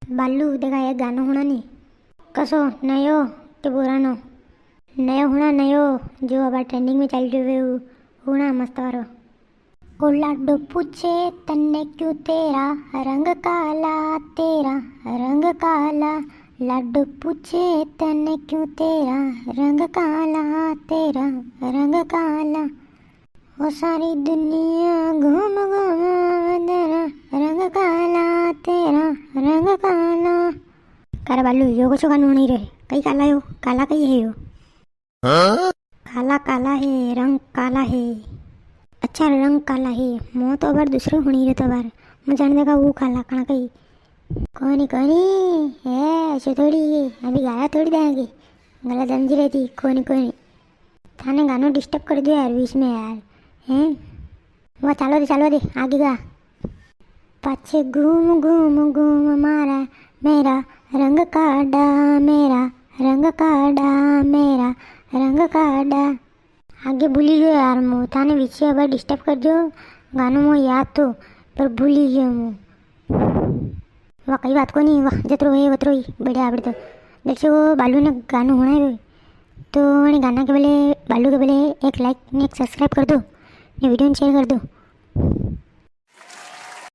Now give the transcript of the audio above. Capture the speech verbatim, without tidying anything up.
बालू, देखा एक गानो हुणा नी। कसो, नयो के पुरानो? नयो हुणा, नयो, जो अबार ट्रेंडिंग में चल रह्यो है, वो हुणा मस्त वारो। ओ लाडो पूछे तन्ने क्यों तेरा रंग काला, तेरा रंग काला। लाडो पूछे तन्ने क्यों तेरा रंग काला, तेरा रंग काला। ओ सारी दुनिया घूम घूम, तेरा रंग काला, तेरा रंग काला। करे बालू, यो कशो गानो हुणी रे? कई काला यो? काला कई है यो? हाँ? काला काला है, रंग काला है। अच्छा, रंग काला है। मो तो अबार दूसरो हुणी रे तो अबार। मु जान देगा वो काला कणा कई। कोनी, कोनी, है, ऐसे थोड़ी है। अभी गाला थोड़ी देंगे। गला दमजी रहती, कोनी, कोनी। थाने गानो डिस्टर्ब कर दियो यार बीच में यार, हैं? वाह, चालो दे, चालो दे, आगे गा। पाछे घूम घूम घूम मारा, मेरा रंग काडा, मेरा रंग काडा, मेरा रंग काडा। आगे भूली गयो यार, मु थाने बीच में अबार डिस्टर्ब कर दियो। गानो मो याद तो, पर भूली गयो मु। वाह, कई बात कोनी, वाह, जतरो है, वतरो ही बढ़िया। आपड़े तो जैसे वो बालू ने गानो हुणायो, तो उन्हें गाना के बले, बालू के बले एक लाइक ने एक सब्सक्राइब कर दो, ने वीडियो ने शेयर कर दो।